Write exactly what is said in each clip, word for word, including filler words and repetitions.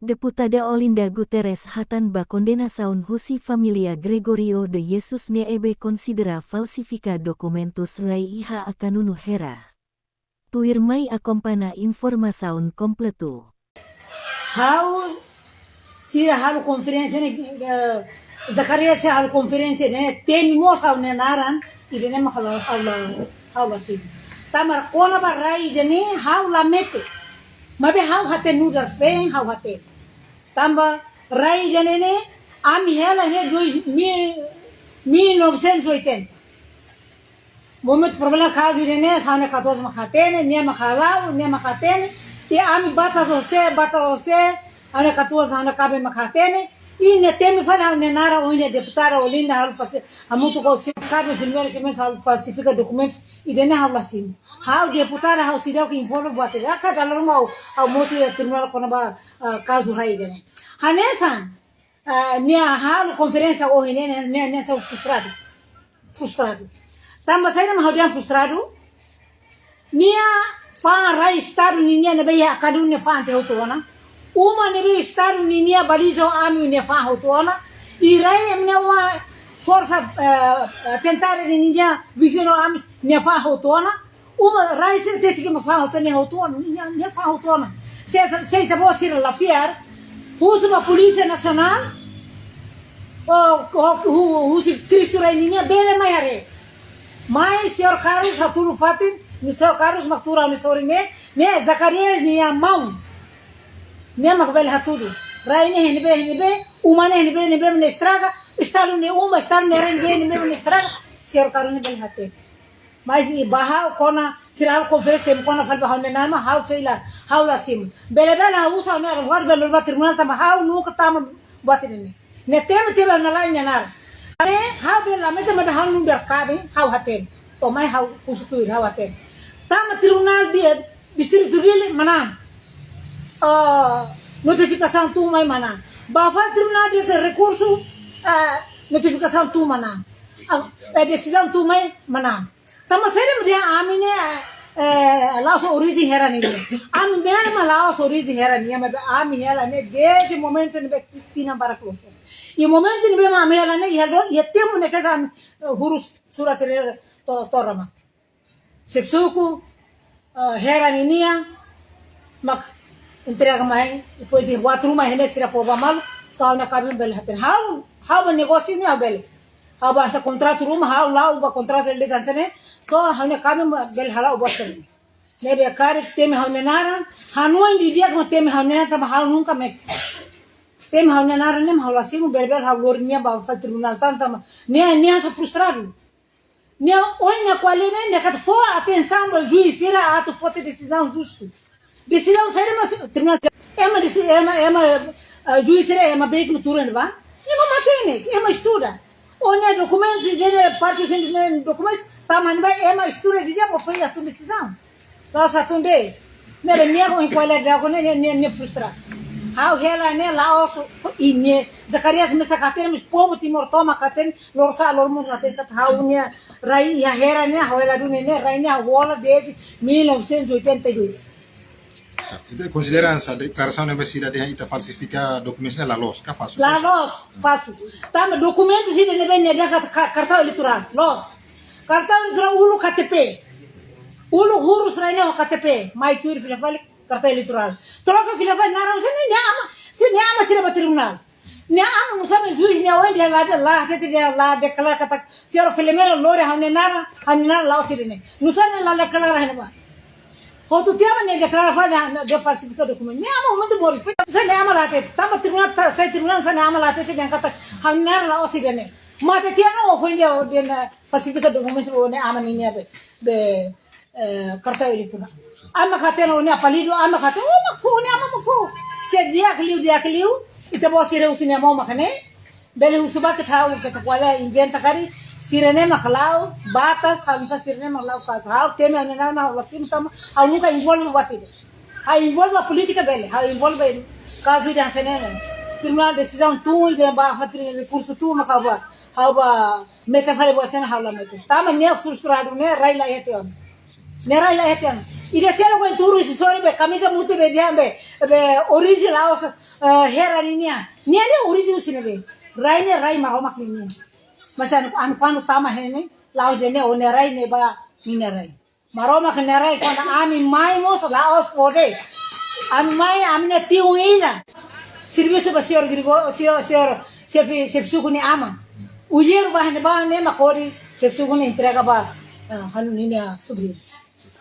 Deputada Olinda Guterres hatán ba kondenasaun husi família Gregorio de Jesus ne'ebé konsidera falsifika dokumentus rai iha Akanunu Hera. Tuirmai akompaña informasaun kompletu. Ha'u sira halo konferénsia ne'e, eh, Zacarias sira halo konferénsia ne'e, temi mós ha'u-nia naran, ida-ne'e mak ha'u la, ha'u la, ha'u la simu. Tanba kona-ba rai ida-ne'e ha'u la mete. Maibé ha'u hatene nu'udar feen, ha'u hatene. Tanba rai ida-ne'e ne'e, ami hela ne'e dois mil, mil novecentos e oitenta. Momentu problema kazu ida-ne'e, ha'u-nia katuas mak hatene, nia mak hala'o, nia mak hatene. I ami batas ho sé, batas ho sé, ha'u-nia katuas, ha'u-nia kaben mak hatene. I nia temi fali ha'u-nia naran, ohin nia deputada Olinda halo falsi-, hamutuk ho sira kaben filmera, sira halo falsifika dokumentus, ida-ne'e ha'u la simu. Ha'u deputada, ha'u seidauk envolve buat ida. Aka dala ruma ha'u, ha'u mosu iha tribunál kona-ba, ah, kazu rai ida-ne'e. Hanesan, ah, nia halo konferénsia ohin ne'e, nia, nia, nia sai frustradu. Frustradu. Tanba saida mak ha'u dehan frustradu? Nia fa'an rai Estadu ninia ne'ebé iha Akanunu nia fa'an tiha hotu ona. Uma ne'ebé Estadu ninia baliza ami nia fa'an hotu ona. I rai ema nia uma forsa, eh, eh, tentara ninia viziñu ami nia fa'an hotu ona. Uma rai sira tesi ke ema fa'an hotu ona, nia hotu ona, nia, nia fa'an hotu ona. Se, se, se ita-boot sira la fiar, husu ba Polísia Nasionál, o, o, hu-, husi Kristu rai ninia bele mai haree. Mai señór Carlos hatudu fatin, ni señór Carlos mak tuur ha'u-nia sorin ne'e, ne'e Zacarias nia maun. Nia mak bele hatudu. Rai ne'e ne'ebé, ne'ebé, uma ne'e ne'ebé, ne'ebé mak ne'e estraga, Estadu nia uma, Estadu nia rai ne'ebé, ne'ebé mak ne'e estraga, señór Carlos ne'e bele hatene. Mas i ba ha'u kona, sira halo konferénsia temi kona fali ba ha'u-nia naran, ha'u sei la, ha'u la simu. Bele bele ha'u husu ha'u-nia advogadu bele lori ba tribunál tanba ha'u nunka tama buat ne'e. Nia temi temi ha'u-nia naran, nia naran. Ne'e ha'u bele la mete maibé ha'u nu'udar kaben, ha'u hatene. To'o mai ha'u husu tuir, ha'u hatene. Tama tribunál de, eh, Distritu Dili manán. Ah, notifikasaun tun mai manán. Ba fali tribunál de rekursu, ah, notifikasaun tun manán. Ah, eh, desizaun tun mai manán. Tanba saida mak dehan ami ne'e, eh, la'ós orijen Hera nian. Ami ne'e mak la'ós orijen Hera nian, maibé ami hela ne'e desde momentu ne'ebé tinan barak loos. I momentu ne'ebé mak ami hela ne'e, iha do, iha tempu ne'e kedas ami, eh, hurus surat ne'e to'o, to'o remata. Xefe suku, eh, Hera ninia, mak entrega mai, depois de buat ruma ne'e sira fó ba malu, só ha'u-nia kaben bele hatene. Ha'u, ha'u ba negósiu ne'e ha'u bele. Ha'u ba hanesan kontratu ruma, ha'u la'o ba kontratu de'it hanesan ne'e, só ha'u-nia kaben bele hala'o buat sira-ne'e. Ne'ebé karik temi ha'u-nia naran, hanoin didi'ak mak temi ha'u-nia naran, tanba ha'u nunka mete. Temi ha'u-nia naran ne'e mak ha'u la simu, bele bele ha'u lori nia ba fali tribunál tan tanba. Nia, nia hanesan frustradu. Nia ohin nia ko'alia ne'e, nia katak fó atensaun ba juís sira atu foti desizaun justu. Desizaun saida mak tribunál. Ema desi-, ema, ema, eh, juís sira ema beik mak tuur iha ne'ebá. Ema matenek, ema estuda. Ó-nia dokumentus, nia parte sira-nia dokumentus, tama iha ne'ebá ema estuda didi'ak, ó fó iha tun desizaun. La'ós hatún de'it. Ne'ebé nia ohin ko'alia daudaun ne'e, nia, nia, nia frustradu. Ha'u hela ne'e la'ós, i ne'e, Zacarias mesak hatene, mas povu Timor tomak hatene, lorosa'e, loromonu hatene katak ha'u-nia rai iha Hera ne'e, ha'u hela duni ne'e, rai ne'e ha'u hola desde mil novecentos e oitenta e dois. Ita konsidera hanesan deklarasaun ne'ebé sira dehan ita falsifika dokumentus ne'e la loos ka falsu? La loos, falsu. Tanba dokumentus sira ne'ebé nia dehan katak ka-, kartaun eleitorál, loos. Kartaun eleitorál uluk K T P. Uluk hurus rai ne'e ho K T P. Mai tuir fila fali kartaun eleitorál. Troka fila fali naran, se ne'e nia ama, se nia ama sira ba tribunál. Nia ama nusá mak juís nia ohin dehan la, la, hatete dehan la deklara katak señora Filomena lori ha'u-nia naran, ha'u-nia naran la'ós ida-ne'e. Nusá nia la deklara iha ne'ebá. Hotu tiha mak nia deklara fali dehan, dehan falsifika dokumentu. Nia ama momentu moris. Nusá nia ama la hatete. Tanba tribunál ta, sai tribunál nusá nia ama la hatete dehan katak ha'u-nia naran la'ós ida-ne'e. Mate tiha ona ó foin dehan, dehan falsifika dokumentu, ó-nia ama ninia be, be, eh, kartaun eleitorál. Ami mak hatene ó-nia apelidu, ami mak hatene, ó mak fó, ó-nia ama mak fó. Se di'ak liu, di'ak liu, ita-boot sira husi nia mós mak ne'e. Bele husu ba katak ha'u, katak ko'alia inventa karik, sira-ne'e mak la'o, batas, ha'u nusá sira-ne'e mak la'o kazu. Ha'u temi ha'u-nia naran ha'u la simu tanba, ha'u nunka envolve buat ida. Ha'u envolve ba polítika bele, ha'u envolve kazu ida hanesan ne'e. Tribunál desizaun tun, ida ba, ba tribunál rekursu tun, mak ha'u ba, ha'u ba mete fali buat sira-ne'e ha'u la mete. Tanba nia frustradu, nia rai la iha tiha ona. Nia rai la iha tiha ona. Ida seluk ohin tuur husi sorin be, kamiza mutin be dehan be, be orijin la'ós, eh, hera ninia. Nia dehan orijin husi ne'ebé. Rai ne'e rai Maromak ninia. Mas ami, ami kuandu tama iha ne'e, la'ós dehan ne'e ó-nia rai ne'e ba ninia rai. Maromak nia rai kuandu ami mai mós la'ós fó de'it. Ami mai, ami-nia tiu ida. Servisu ba señór Grigo-, señór, señór xefe, xefe suku nia aman. Ujiru ba ne'ebá ne'e mak hodi xefe suku ne'e entrega ba, ah, ha'u-nia sobriñu.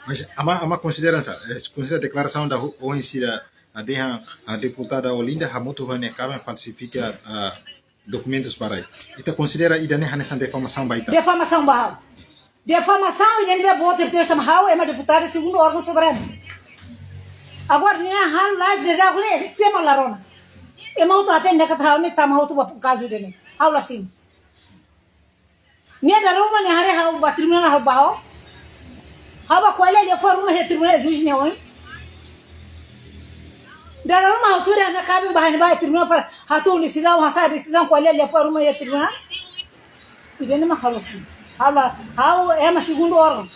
Mas ama, ama konsidera sá, eh, konsidera deklarasaun ida ho-, ohin sira, ah, dehan, ah, deputada Olinda hamutuk ho nia kaben falsifika, ah, dokumentus ba rai. Ita konsidera ida-ne'e hanesan difamasaun ba ita? Difamasaun ba ha'u. Difamasaun ida-ne'e boot tebes tanba ha'u ema deputada segundu órgaun soberanu. Agora nia halo live de dago ne'e sé mak la rona. Ema hotu hatene katak ha'u ne'e tama hotu ba kazu ida-ne'e. Ha'u la simu. Nia dala ruma nia haree ha'u ba tribunál ha'u bá. Ha'u bá ko'alia liafuan ruma iha tribunál, juís nia oin. Dala ruma ha'u tuur ha'u-nia kaben bá iha ne'ebá tribunál para hato'o desizaun, hasa'e desizaun ko'alia liafuan ruma iha tribunál. Ida-ne'e mak ha'u la simu. Ha'u la, ha'u ema segundu órgaun.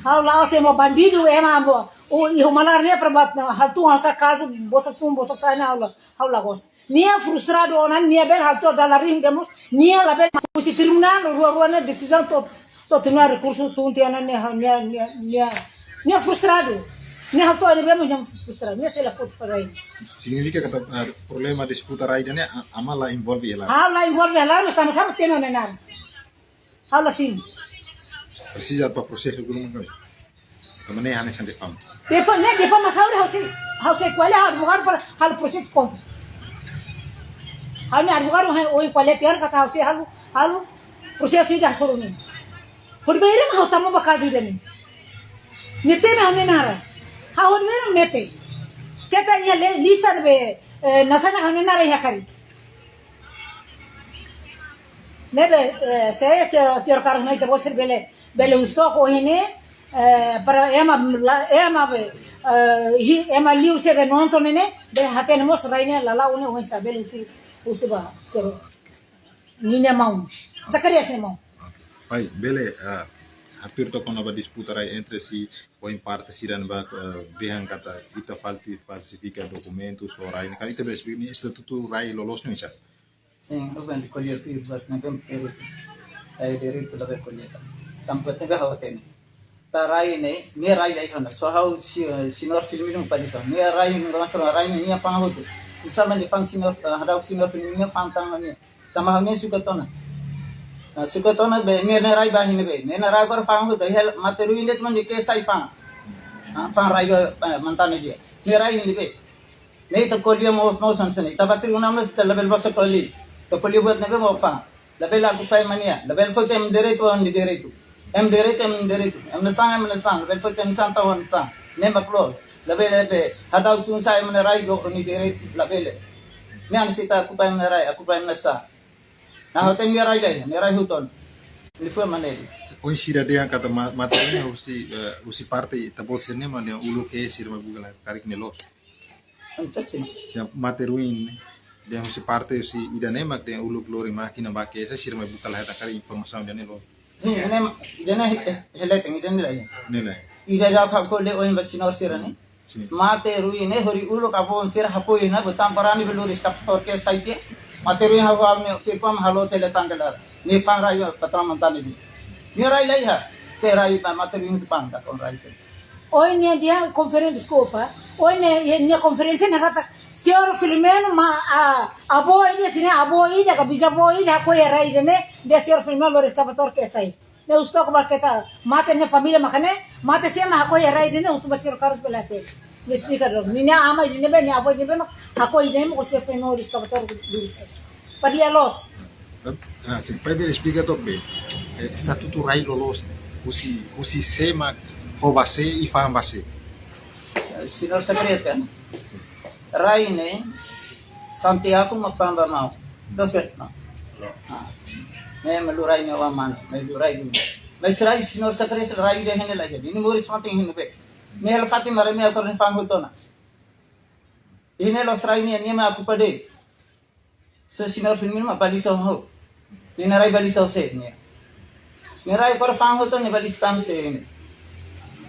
Ha'u la'ós ema bandidu, ema abo. O, iha uma laran ne'e para ba, halo tun hasa'e kazu, bosok tun, bosok sa'e ne'e ha'u la, ha'u la gosta. Nia frustradu ona, nia bele halo to'o dala rihun de'it mós, nia labele husi tribunál, rua-rua ne'e desizaun to'o, to'o tribunál rekursu tun tiha ona nia, nia, nia, nia, nia frustradu. Nia halo to'o ne'ebé mós nia frustradu, nia sei la foti fali rai. Signifika katak, ah, problema disputa rai ida-ne'e, a-, ama la envolve hela. Ah, la envolve hela, mas sama-sama temi ona naran. Ha'u la simu. Presiza ba prosesu dulu mungkin. Tanba ne'e hanesan difama. Difa-, ne'e difamasaun ha'u sei, ha'u sei ko'alia ha'u advogadu para halo prosesu kontra. Ha'u-nia advogadu ohin, ohin ko'alia tiha ona katak ha'u sei halo, halo prosesu ida hasoru ne'e. Hodi bainhira mak ha'u tama ba kazu ida-ne'e. Nia temi ha'u-nia naran. Ha'u hodi bainhira mak nia temi. Keta iha le-, lista ne'ebé, eh, nasaun ha'u-nia naran iha karik. Ne'ebé, eh, se, se, señór Carlos Noite, bosir bele, bele husu took ohin ne'e, eh, para ema la, ema be, eh, hi-, ema liu sira be nonton ne'e, bele hatene mós rai ne'e lala'ok ne'e oinsá, bele husu, husu ba, señór. Ninia maun. Zacarias nia maun. Oke. Pai, bele, eh, hatuur took kona-ba disputa rai entre si, ohin parte sira-ne'ebá, eh, dehan katak ita falti-, falsifika dokumentus ho rai ne'e. Karik ita bele esplika nia estatutu rai loloos ne'e oinsá? Sin, ha'u bele ko'alia tuir buat ne'ebé direitu. Ai direitu labele ko'alia tan. Tanba buat ne'ebé ha'u hatene. Ita rai ne'e, nia rai la iha ona. Só ha'u si, señór Filmino mak baliza. Nia rai ne'e, nia rai ne'e, nia fa'an hotu. Misalnya nia fa'an señór, eh, hadau señór Filmino nia fa'an tan nia. Tanba ha'u-nia sukat ona. Ah, sukat ona be, nia, nia rai ba iha ne'ebé. Nia, nia rai agora fa'an hotu. Hela mate-ruin de'it mak nia ke sai fa'an. Ah, fa'an rai ba, eh, Montana nian. Nia rai iha ne'ebé. Ne'e ita ko'alia mós, mós hanesan ne'e. Ita bá tribunál mós ita labele basa ko'alia. Ita ko'alia buat ne'ebé mak fa'an. Labele okupa ema nian. Labele foti ema direitu, ema direitu. Ema direitu, ema direitu. Ema nasaun, ema nasaun. Labele foti ema nasaun tau ema nasaun. Ne'e mak loos. Labele be hadau tun sa'e ema nia rai ho nia direitu. Labele. Ne'e hanesan ita okupa ema nia rai, okupa ema nia nasaun. Nah, hotu nia rai lai, nia rai hotu ona. Nia fó ema ne'e. Ohin sira dehan katak ma-, mate-ruin husi, eh, husi parte ita-boot sira-ne'e mak nia uluk ke sira mai buka lai karik ne'e loos. Entaun, sin. Ya, mate-ruin ne'e. Dehan husi parte husi ida-ne'e mak dehan uluk lori mákina bá ke sai sira mai buka lai tan karik informasaun ida-ne'e loos. Sin, ida-ne'e, ida-ne'e, eh, hela tan, ida-ne'e lai. Ne'e lai. Ida-idak ha'u ko'alia ohin ba señór sira-ne'e. Sin. Mate-ruin ne'e hori uluk avó sira hapoi ona, buat tanba rai ne'e be lori eskavatór ke sai ke. Mate-ruin ha'u, ha'u-nia firpam halo tele tanggalar. Nia fa'an rai ba patraun Montana nian. Nia rai la iha. Ke rai ba mate-ruin tu fa'an dak ona rai sira. Ohin nia dehan konferénsia, deskulpa. Ohin nia, nia konferénsia nia katak, señór Filomeno mak, ah, avó ida, sira-nia avó ida, ka bizavó ida, hako iha rai ida-ne'e, dehan señór Filomeno lori eskavatór ke sai. Ne'e husu took ba keta, mate nia família maka ne'e, mate sé mak hako iha rai ida-ne'e, husu ba señór Carlos bele hatene. Ne'e esplika duni. Ninia aman ida-ne'ebé, nia avó ida-ne'ebé mak hako ida-ne'e mak husi señór Filomeno lori eskavatór lori sai. Para lia loos. Ah, sin, pai bele esplika took be. Eh, estatutu rai loloos ne'e. Husi, husi sé mak ho ba sé i fa'an ba sé. Señór Zacarias kan? Rai ne'e Santiago mak fa'an ba maun. Dos kan? No. Ah. Ne'e malu rai ne'e wa mana, malu rai duni. Mas rai señór Zacarias rai de'it iha ne'e la iha. Nia moris fatin iha ne'ebé. Nia hela fatin maran nia agora nia fa'an hotu ona. Iha ne'e la'ós rai nia, nia mak okupa de'it. Se señór Filomeno mak baliza ho ha'u. Nia rai baliza ho sé nia. Nia rai agora fa'an hotu nia baliza tan sé nia.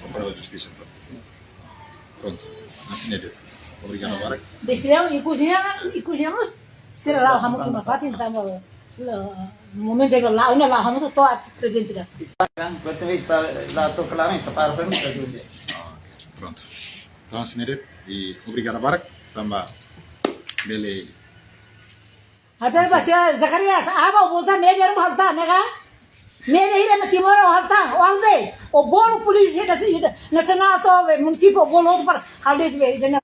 Prokuradór Justisa. Prontu. Hanesan ne'e de'it. Obrigadu barak. Decisão, ikusnya, ikusnya mós, sira la'o hamutuk nafatin, tanba, la, momentu ne'ebá la'o, ne'e la'o hamutuk to'o prezidente ida. Kan, betul, ita la to'o klaru, ita para pun, ita dulu. Prontu. Entaun, hanesan ne'e de'it, i obrigadu barak, tanba bele. Até ba, Zacarias, aban, ó bolu media ruma halta, ne'e ka? Media ida mak Timor ó halta, ó halde. Ó bolu polísia ida, ida, nasionál to'o be munisípiu, ó bolu hotu para halde ida, ida ne'e.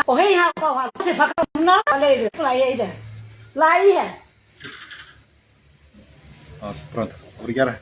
Ó hein ha'u, ha'u, ha'u. Se fakar jornál, halde ida, la iha ida. La iha. Ah, prontu. Obrigadu.